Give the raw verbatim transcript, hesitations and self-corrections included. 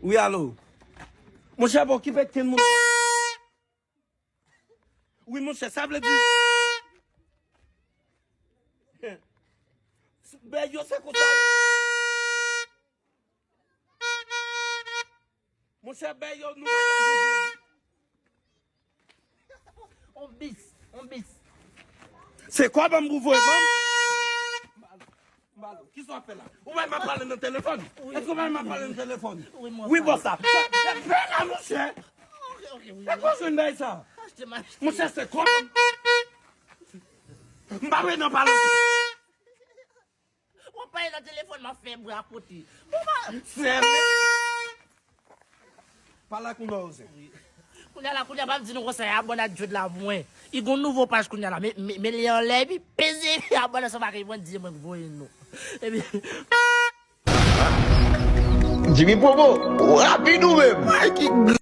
Wi, alo. Monchè, pa okipe kenn moun. Wi, monchè, sa vle di. Bèy yo, se konsa. Monchè, bèy yo, nou pa ka jwe. On bis, on bis. Se kòb an m pou voye ban m? Mbalo, kisa w ap fè la? Ou wè m ap pale nan telefòn? Èske ou wè m ap pale nan telefòn? Wi, bòs la. Fè la, monchè. Ok, ok, wi. Èske ou jwenn bèy sa? Monchè, se kòb. M pa vle nan pale. W ap pale nan telefòn, m ap fè bra kote. Ou pa. Sèl. Pale ak moun nan yo, zen. Kounye a la, kounye a, m ap di nou konsa, y a bon ak Jude la pou mwen. Li gon nouvo paj kounye a la, men, men, men li anlè, epi peze, y a bon ansanm ak li, mwen di mwen voye nou. Epi Jimmy Promo, rapid ou menm.